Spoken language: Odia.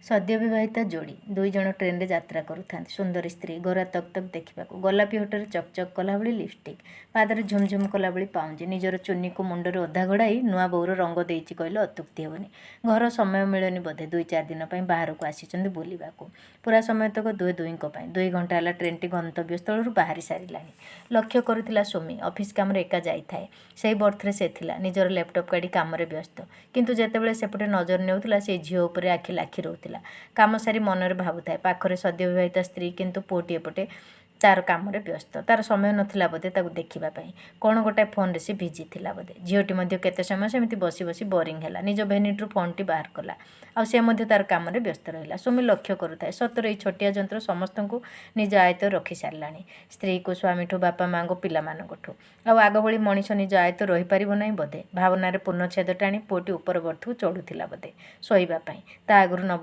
ସଦ୍ୟବିବାହିତା ଯୋଡ଼ି। ଦୁଇଜଣ ଟ୍ରେନରେ ଯାତ୍ରା କରୁଥାନ୍ତି। ସୁନ୍ଦରୀ ସ୍ତ୍ରୀ, ଗୋରା ତକ୍ ତକ୍ ଦେଖିବାକୁ। ଗୋଲାପି ଓଠରେ ଚକ୍ ଚକ୍ କଲାଭଳି ଲିପଷ୍ଟିକ୍। ପାଦରେ ଝୁମ୍ ଝୁମ୍ କଲାଭଳି ପାଉଁଜି। ନିଜର ଚୁନିକୁ ମୁଣ୍ଡରେ ଓଦା ଘୋଡ଼ାଇ ନୂଆ ବୋହୂର ରଙ୍ଗ ଦେଇଛି କହିଲେ ଅତ୍ୟୁକ୍ତି ହେବନି। ଘର ସମୟ ମିଳେନି ବୋଧେ, 2-4 ଦିନ ପାଇଁ ବାହାରକୁ ଆସିଛନ୍ତି ବୁଲିବାକୁ। ପୂରା ସମୟତକ ଦୁହେଁ ଦୁହିଁଙ୍କ ପାଇଁ। 2 ଘଣ୍ଟା ହେଲା ଟ୍ରେନ୍ଟି ଗନ୍ତବ୍ୟସ୍ଥଳରୁ ବାହାରି ସାରିଲାଣି। ଲକ୍ଷ୍ୟ କରୁଥିଲା ସୁମି। ଅଫିସ୍ କାମରେ ଏକା ଯାଇଥାଏ। ସେଇ ବର୍ଥରେ ସେ ଥିଲା। ନିଜର ଲ୍ୟାପଟପ୍ କାଢ଼ି କାମରେ ବ୍ୟସ୍ତ। କିନ୍ତୁ ଯେତେବେଳେ ସେପଟେ ନଜର ନେଉଥିଲା, ସେଇ ଝିଅ ଉପରେ ଆଖି ଲାଖି ରହୁଥିଲା। କାମ ସାରି ମନରେ ଭାବୁଥାଏ, ପାଖରେ ସଦ୍ୟବିବାହିତା ସ୍ତ୍ରୀ, କିନ୍ତୁ ପୁଅଟି ଏପଟେ ତାର କାମରେ ବ୍ୟସ୍ତ। ତାର ସମୟ ନଥିଲା ବୋଧେ ତାକୁ ଦେଖିବା ପାଇଁ। କ'ଣ ଗୋଟାଏ ଫୋନ୍ରେ ସେ ବିଜି ଥିଲା ବୋଧେ। ଝିଅଟି ମଧ୍ୟ କେତେ ସମୟ ସେମିତି ବସି ବସି ବୋରିଂ ହେଲା। ନିଜ ଭେନିଟିରୁ ଫୋନ୍ଟି ବାହାର କଲା। ଆଉ ସେ ମଧ୍ୟ ତାର କାମରେ ବ୍ୟସ୍ତ ରହିଲା। ସୁମି ଲକ୍ଷ୍ୟ କରୁଥାଏ। ସତରେ ଏଇ ଛୋଟିଆ ଯନ୍ତ୍ର ସମସ୍ତଙ୍କୁ ନିଜ ଆୟତ୍ତରେ ରଖି ସାରିଲାଣି। ସ୍ତ୍ରୀକୁ, ସ୍ୱାମୀଠୁ, ବାପା ମାଆଙ୍କୁ, ପିଲାମାନଙ୍କଠୁ। ଆଉ ଆଗ ଭଳି ମଣିଷ ନିଜ ଆୟତ୍ତ ରହିପାରିବ ନାହିଁ ବୋଧେ। ଭାବନାରେ ପୂର୍ଣ୍ଣଚ୍ଛେଦ ଟାଣି ପୁଅଟି ଉପର ବର୍ଥକୁ ଚଢ଼ୁଥିଲା ବୋଧେ ଶୋଇବା ପାଇଁ। ତା ଆଗରୁ ନବ